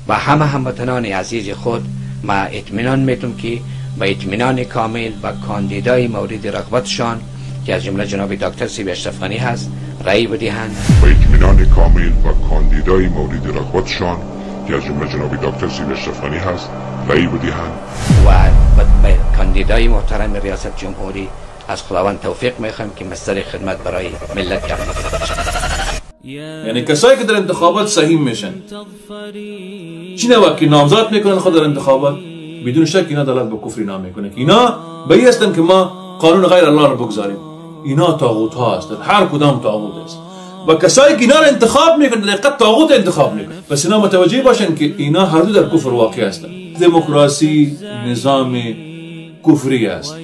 با همه هموطنان عزیز خود ما اطمینان میتم که با اطمینان کامل با کاندیدای مورد رغبتشان که از جمله جناب دکتر صاحب اشرف غنی هست رأی بدهند. با اطمینان کامل با کاندیدای مورد رغبتشان که از جمله جناب دکتر صاحب اشرف غنی هست رأی بدهند و به کاندیدای محترم ریاست جمهوری از خداوند توفیق میخوایم که مصدر خدمت برای ملت افغانستان باشد. یعنی کسایی که در انتخابات سهیم میشن، چی نوع که نامزد میکنن خود در انتخابات، بدون شک اینا دلالت به کفر اینا میکنه که اینا به این هستن که ما قانون غیر الله رو بگذاریم. اینا طاغوت ها هستند، هر کدام طاغوت است و کسایی که اینا رو انتخاب میکنن در حقیقت طاغوت انتخاب میکنن. پس اینا متوجه باشن که اینا هر دو در کفر واقع هستند. دموکراسی نظام کفری است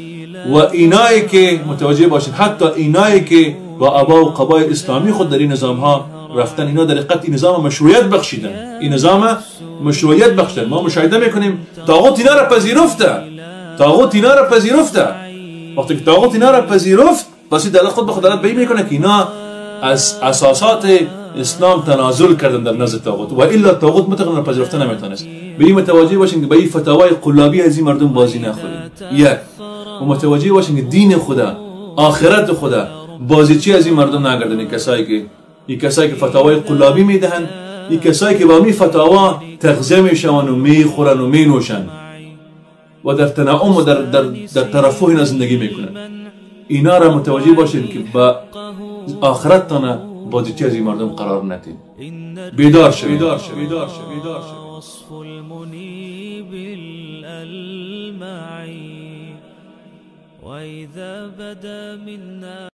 و اینایی که متوجه باشن، حتی اینایی که با ابا و قبایل اسلامی خود در این نظام ها رفتن، اینا در حقیقت این نظام مشروعیت بخشیدن، این نظام مشروعیت بخشیدن. ما مشاهده میکنیم طاغوت اینا را پذیرفته، طاغوت اینا را پذیرفته. وقتی که طاغوت اینا را پذیرفت، پس این دلالت خود به خود دلالت به این میکنه که اینا از اساسات اسلام تنازل کردن در نزد طاغوت، و الا طاغوت متقن پذیرفته نمیتونست. به این متوجه باشین که به این فتاوای قلابی از این مردم بازی نخورید. یک، و متوجه باشین که دین خدا، آخرت خدا، بازیچی از این مردم نگردن. این کسایی که فتاوای قلابی میدهند، این کسایی که با می فتاوا تغذیه میشوند و میخورن و مینوشن و در تنعم و در ترفه اینا زندگی میکنن، اینا را متوجه باشین که با آخرت تانه بازیچی از این مردم قرار ندین. بیدار شوید، بیدار شوید، بیدار شوید، بیدار شوید. وصف المنيب الألمعي وإذا بدا منا.